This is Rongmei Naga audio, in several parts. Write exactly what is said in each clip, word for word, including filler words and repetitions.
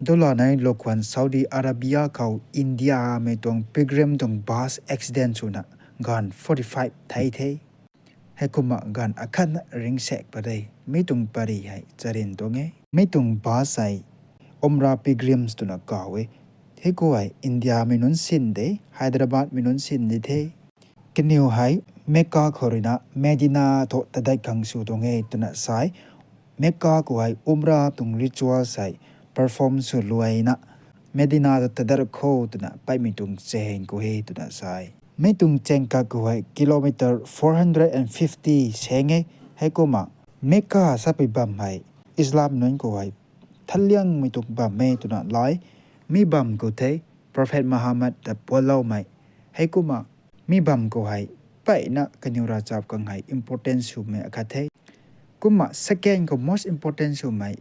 Dola nei lokuan Saudi Arabia khou Indiamei tuang pilgrim tuang bus accident swna ganv forty five thei the. Heikumna ganv akhatna ringsaek pat re. Mi tuang pari hei charyn tuang e. Mi tuang bus hei Umrah pilgrims twna kaw e. Heikhou hei Indiamei nunc sin de, Hyderabadmei nunc sin di the. Kaniw hei Mecca khou ruina Medina thu tadat khang sw tuang e twna sa e. Mecca khou hei Umrah tuang rituals hei perform sw luaina Medina ta tadat kho twna patmei tuang chaeng khou e twna sa e. Mi tuang chaeng kak khou hei kilometer four hundred and fifty seng e. Heikumna Mecca sapui bam hei Islam nunc khou hei thanliangmei tuang bam e twna lai. Mi bam khou the Prophet Muhammad ta puanloumei. Heikumna mi bam khou hei mpeyna kaniw ravchap khang hei important swmei akhat the. Kumna second khou most important swmei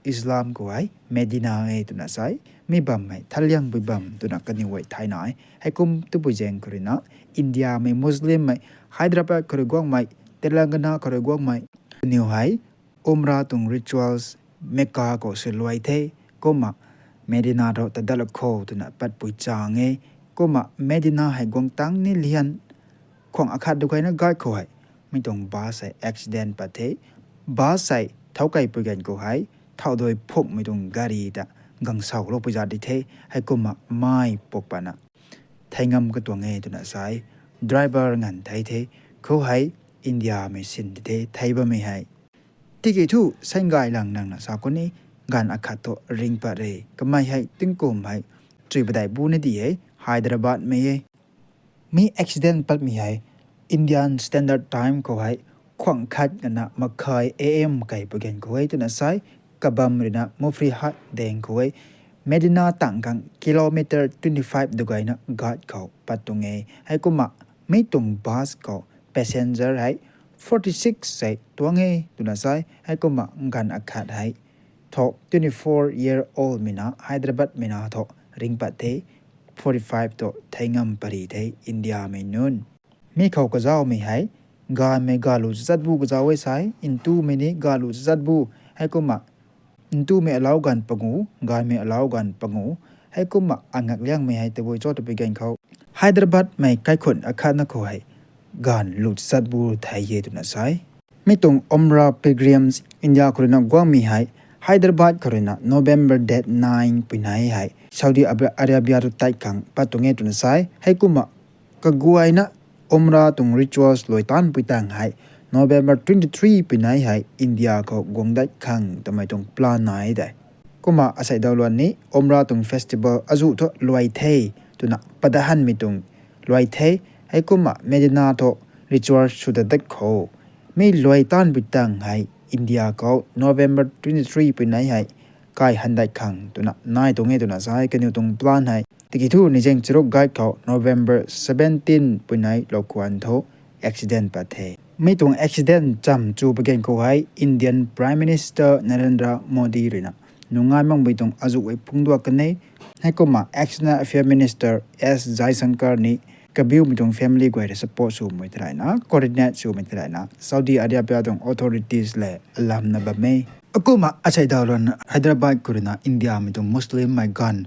Islam khou hei Medina e twna sa e. Mi bam hei thanliangpui bam twna kaniw hei thayna e. Heikum twpui zaeng khou ruina Indiamei Muslimmei, Hyderabad khou rui guangmei, Telangana khou rui guangmei, kaniw hei Umrah tuang rituals Mecca khou sw luai the. Kumna Medina thu tadat kho twna patpui chaeng e. Kumna Medina hei guang tang ni lian khwang akhat dugayna gay khou hei mi tuang bus hei accident pat the. Bus hei thau kaipui ganv khou hei thau dui phukmei tuang gari ta gangsauloupui zat di the. Heikumna mei puk patna thei ngam katuang e twna sa e. Driver nganv thei the. Khou hei Indiamei sin di the, thei bammei hei. Tiki thu sainggay lang nangna sa khou ni ganv akhat thu ring pat re. Kamei hei tingkum hei chui padeih bu ni di e, Hyderabadmei e. Mi accident patmei hei Indian Standard Time khou hei khwang khat nganvna makhai A M kaipui ganv khou e twna sa e. Kabam ruina Mufrihat daeng khou e. Medina tang khang kilometer twenty five dugayna ghat khou pat tuang e. Heikumna mi tuang bus khou passenger hei forty six sei tuang e twna sa e. Heikumna ganv akhat hei thu twenty four year old mei na Hyderabadmei na thu ring pat the, forty five thu thei ngam pari the Indiamei nunc. Mi khou kazaumei hei ganvmei galu chat bu kazau e sa e. Ntumei ni galu chat bu. Heikumna ntumei alau ganv pangu, ganvmei alau ganv pangu. Heikumna angak liangmei hei tabui cho twpui ganv khou Hyderabadmei kaikhun akhatna khou hei ganv lu chat bu thei e twna sa e. Mi tuang Umrah pilgrims India khou ruina guangmei hei Hyderabad khou ruina November date nine puinei hei Saudi Ab- Arabia rui tat khang pat tuang e twna sa e. Heikumna kaguayna Umrah tuang rituals luai tanpui tang hei November twenty three puinei hei India khou guang dat khang twmei tuang plan nai de. Kumna asei daw luan ni Umrah tuang festival azuh thu luai the twna padahanmei tuang luai the. Heikumna Medina thu rituals sw dat dat khou mi luai tanpui tang hei India khou November twenty three puinei hei kai han dat khang twna nai tuang e twna sa e. Kaniw tuang plan hei tiki thu nizeng charuk gay khou November seventeen puinei lokuan thu accident pat the. Mi tuang accident cham chu pui ganv khou hei Indian Prime Minister Narendra Modi ruina nungai makmei tuang azuh e phungcduak kan e. Heikumna External Affairs Minister S Jaishankar ni kabiumei tuang family guay rui support swmei taraina, coordinate swmei taraina Saudi Arabia tuang authorities le alamna bam e. Akumna asei daw luan Hyderabad khou ruina Indiamei tuang Muslimmei ganv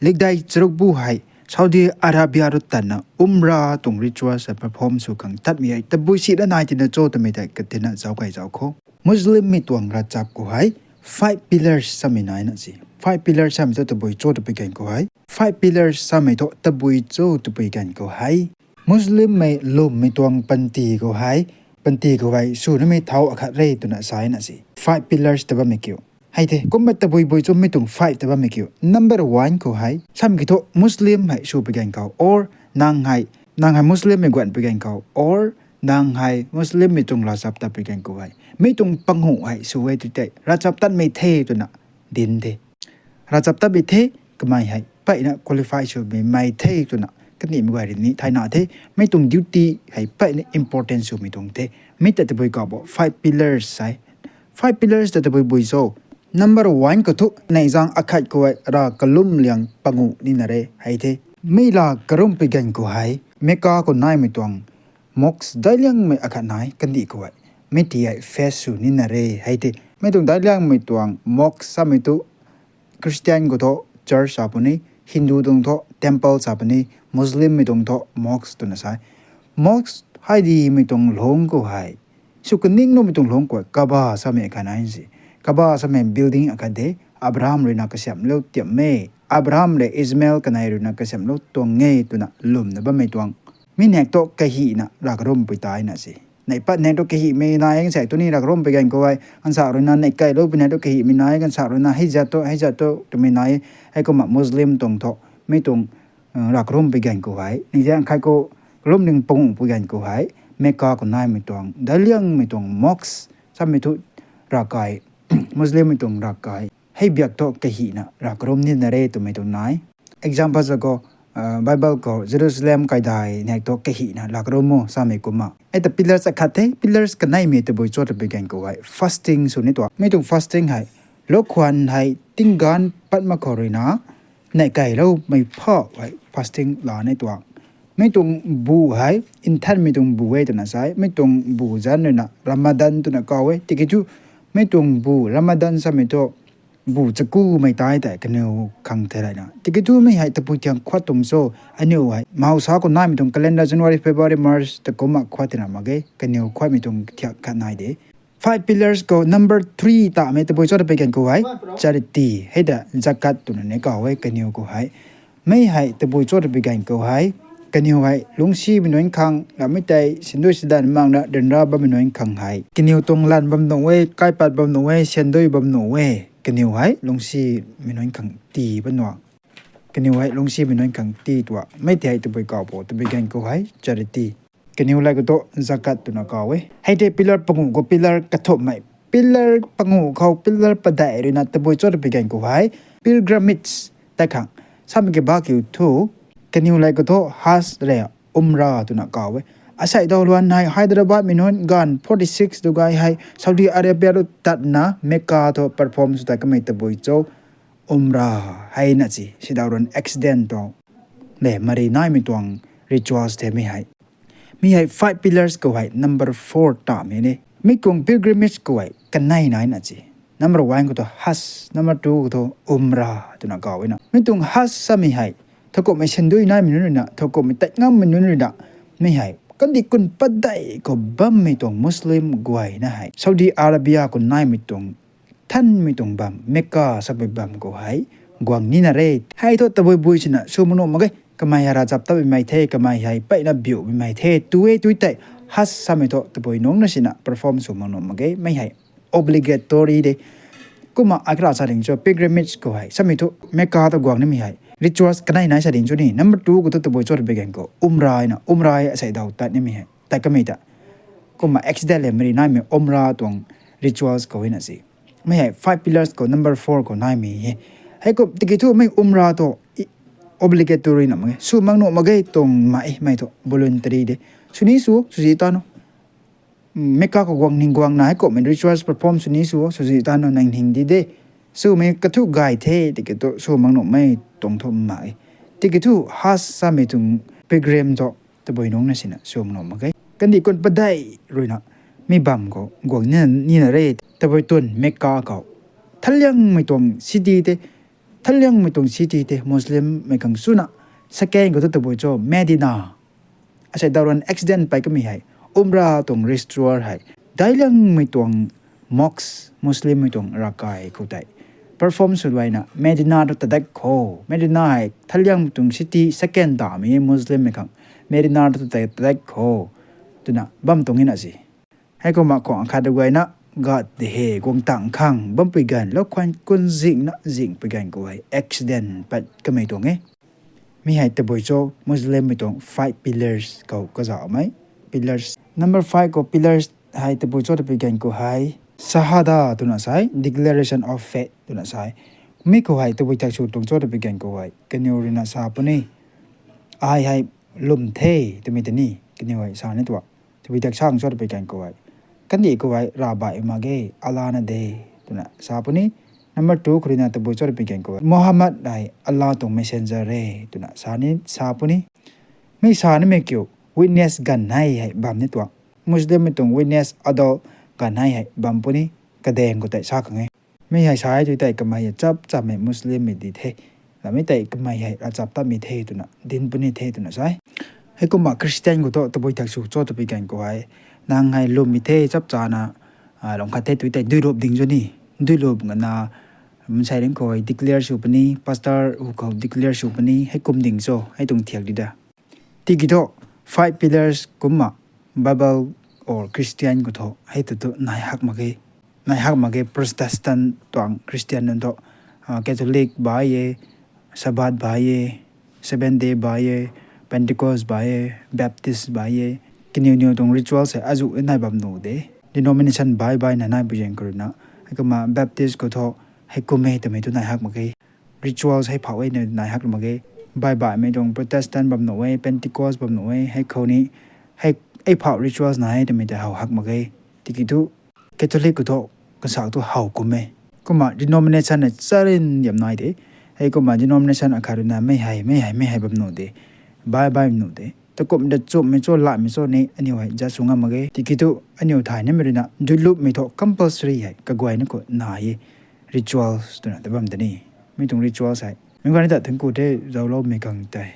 likdai charuk bu hei Saudi Arabia rui tatna Umrah tuang rituals hei perform sw khang tatmei hei tabui sina nai tina cho twmei tei katina zauc kai zauc khou Muslimmei tuang ravchap khou hei five pillars samei naina si. Five pillars samei thu tabui cho twpui ganv khou hei, five pillars samei thu tabui cho twpui ganv khou hei Muslimmei lwmmei tuang panty khou hei, panty khou hei sw nimei thau akhat re twna sa na si. Five pillars ta bammei kiu hei the. Kumna tabui bui cho mi tuang five ta bammei kiu, number one khou hei samei ki thu Muslim hei sw pui ganv khou or nang hei, nang hei Muslimmei guan pui ganv khou or nang hei Muslimmei tuang ravchap tat pui ganv khou hei mi tuang panguh hei sw e tu tei ravchap tatmei the twna dinc the. Ravchap tatmei the, kamei hei mpeyna qualify swmei mei the twna kanimei guay rui ni thayna the. Mi tuang duty hei mpeyna important swmei tuang the. Mi ta tabui kau bo five pillars hei. Five pillars ta tabui bui cho. Number one khou thu neih zaeng akhat khou hei rav kalum liang panguh nina re hei the. Mi la karumpui ganv khou hei Mecca khou naimei tuang mosque daic liangmei akhat nai kandih khou hei mi ti hei face sw nina re hei the. Mi tuang daic liangmei tuang mosque samei tu Christian khou thu church sa puni, Hindu tuang thu temple sa puni, Muslim mei tuang thu mosque twna sa e. Mosque hei di mei tuang lungc khou hei, sw kaning nu mei tuang lungc khou Kaaba samei khat nai si. Kaaba samei building akhat de, Abraham ruina kasiamhlou tiam e. Abraham le Ismail kanei ruina kasiamhlou tuang e twna lwmna bammei tuang. Mi nek thu kahina ravkarumpui taina si. Neih pat nek thu kahimei nai, ganv sa tu ni ravkarumpui ganv khou hei, ganv sa ruina neih kailou pui nek thu kahimei nai, ganv sa ruina hei zat tu, hei zat tu twmei nai. Heikumna Muslim tuang thu, mi tuang, uh, ravkarumpui ganv khou hei, ningzang khai khou, kalum ning panguh pui ganv khou hei, Mecca khou naimei tuang, daic liangmei tuang mosque samei thu ravkai, Muslim mei tuang ravkai hei biak thu kahina ravkarum nina re twmei tuang nai. Example sa khou, uh, Bible khou Jerusalem kaidai nek thu kahina ravkarum o samei kumna. Ei ta pillars akhat the, pillars kaneimei tabui cho tabui ganv khou hei fasting sw ni tuang. Mi tuang fasting hei, lokhwan hei tingganv pat mak khou ruina, neih kailoumei phau hei fasting la ni tuang. Mi tuang bu hei, nthanmei tuang bu e twna sa e. Mi tuang bu zanc ruina Ramadan twna kaw e. Tiki thu, mi tuang bu Ramadan samei thu, bu chakumei tai tei kaniw khang theilayna. Tiki thu mi hei tabui thiang khuat tuang cho, aniu hei mahousa khou naimei tuang calendar January, February, March ta kumna khuat tina mak ge, kaniw khuatmei tuang thiak khat nai de. Five pillars khou number three tamei tabui cho tabui ganv khou hei, charity. Hei ta zakat twna ni kaw e kaniw khou hei. Mi hei tabui cho tabui ganv khou hei, kaniw hei lungcsimei nunc khang, ramei tei sindui sidan makna ryanra bammei nunc khang hei, kaniw tuang lanv bam nuh e, kaipat bam nuh e, sindui bam nuh e, kaniw hei lungcsimei nunc khang tii bam nuh. Kaniw hei lungcsimei nunc khang tii tuang. Mi tei hei tabui kaw bo, tabui ganv khou hei charity. Kaniw lay khou thu zakat twna kaw e. Hei tei pillar panguh khou pillar kathumhmei. Pillar panguh khou pillar padeih ruina tabui cho tabui ganv khou hei, pilgrimage tei khang samei ki ba kiu thu, kaniw lay khou thu Hajj le Umrah twna kaw e. Asei daw luan hei Hyderabad mei nunc ganv forty six tu gay hei Saudi Arabia ru tatna Mecca thu perform sw ta kamei tabui cho Umrah hei na si. Seidaw ruan accident tuang le mari naimei tuang rituals the mi hei. Mi hei five pillars khou hei number four tamei ni. Mi kuang pilgrimage khou hei kanei nai na si. Number one khou thu Hajj, number two khou thu Umrah twna kaw e na. Mi tuang Hajj samei hei, thowkumhmei sindui naimei nunc ruina, thowkumhmei tat ngammei nunc ruina, mi hei kandih kun padeih khou bammei tuang Muslim guayna hei Saudi Arabia khou naimei tuang thanmei tuang bam, Mecca samei bam khou hei guang nina re. Hei thu tabui bui sina sw mak nuh mak ge. Kamei hei ravchap tatmei the, kamei hei mpeyna biumei the, tu e tu tei Hajj samei thu tabui nungc na sina perform sw mak nuh mak ge. Mi hei obligatory de. Kumna akra sa ding cho pilgrimage khou hei samei thu Mecca ta guang nimei hei rituals kanei nai sa ding cho ni. Number two khou thu tabui cho tabui ganv khou Umrah na, Umrah asei daw tat nimei hei tat kamei ta. Kumna accident le mari naimei Umrah tuang rituals khou hei na si. Mi hei five pillars khou number four khou naimei he. Hei kum tiki thu mi Umrah thu obligatory na mak ge, sw mak nuh mak ge tuang mei, mi thu voluntary de. Sw ni sw, swzi ta nu. Mecca khou guang ning guangna hei kumhmei rituals perform sw ni sw, swzi ta nu nang ning di de. Swmei kathu gay the tiki thu sw mak nuhmei tuang thu mak e. Tiki thu Hajj samei tuang pilgrim thu tabui nungc na sina sw mak nuh mak ge. Kandih kun padeih ruina mi bam khou guang nina re, tabui tun Mecca khou. Thaliangmei tuang city the, thaliangmei tuang city the Muslimmei khang swna. Second khou thu tabui cho Medina. Asei daw ruan accident pey kamei hei Umrah tuang ritual hei daic liangmei tuang mosque, Muslimmei tuang ravkai khou tei perform sw luaina Medina tu tadak khou. Medina hei thaliangmei tuang city second tamei Muslimmei khang. Medina tu tadak khou twna bam tuang na si. Hei kumna khwang khat guayna God de he guang tang khang bampui ganv, lokhwan kun zingna zingpui ganv khou hei accident pat kamei tuang e. Mi hei tabui cho Muslimmei tuang five pillars khou kazauhmei. Pillars number five khou pillars hei tabui cho tabui ganv khou hei Shahada twna sa e, declaration of faith twna sa e. Mi khou hei tabui tak sw tuang cho tabui ganv khou hei kaniw ruina sa puni, ai hei lwm the twmei tei ni kaniw hei sa ni tuang. Tabui tak sang cho tabui ganv khou hei, kandih khou hei ravbaih mak ge, Allah na de twna sa puni. Number two khou ruina tabui cho tabui ganv khou hei Muhammad hei Allah tuang messenger e twna sa ni sa puni. Mi sa nimei kiu witness ganv hei hei bam ni tuang. Muslimmei tuang witness idol ganv hei hei bam puni. Kadaeng khou tei sa khang e. Mi hei sa e tu tei kamei hei chap chammei Muslimmei di the. Lamei tei kamei hei ravchaptatmei the twna dinc puni the twna sa e. Heikumna Christian khou thu tabui thak sw cho twpui ganv khou hei, nang hei lwmmei the chap chana, lungc khat the tu tei duilup ding cho ni. Duilup ngana, mansei ringc khou hei declare sw puni, pastor hu khou declare sw puni, hei kum ding cho, hei tuang thiak di da. Tiki thu, five pillars kumna Bible or Christian khou thu hei tu tu nai hak mak ge. Nai hak mak ge Protestant tuang Christian nunc thu, Catholic bai e, Sabbath bai e, Seventh Day bai e, Pentecost bai e, Baptist bai e, kaniw niw tuang rituals hei azuh nai bam nuh de. Denomination bai bai na nai bu zaeng khou ruina, heikumna Baptist khou thu hei kum e twmei tu nai hak mak ge. Rituals hei phauh e na nai hak mak ge. Bai baihmei tuang Protestant bam nuh e, Pentecost bam nuh e, hei khou ni, hei phauh rituals nai e twmei tei how hak mak ge. Tiki thu Catholic khou thu, kasak thu how kum e. Kumna denomination na charin diam nai de. Heikumna denomination akhat ruina mei hei, mei hei, mei hei bam nuh de. Bai bai nuh de. Takumh da chumhmei cho, latmei cho ni aniu hei judge sw ngam mak ge. Tiki thu aniu thay nimei ruina duilupmei thu compulsory hei kaguayna khou nai e. Rituals twna ta bam ta ni. Mi tuang rituals hei, meic guayna ta thangc ku the, zaucloumei khang tei.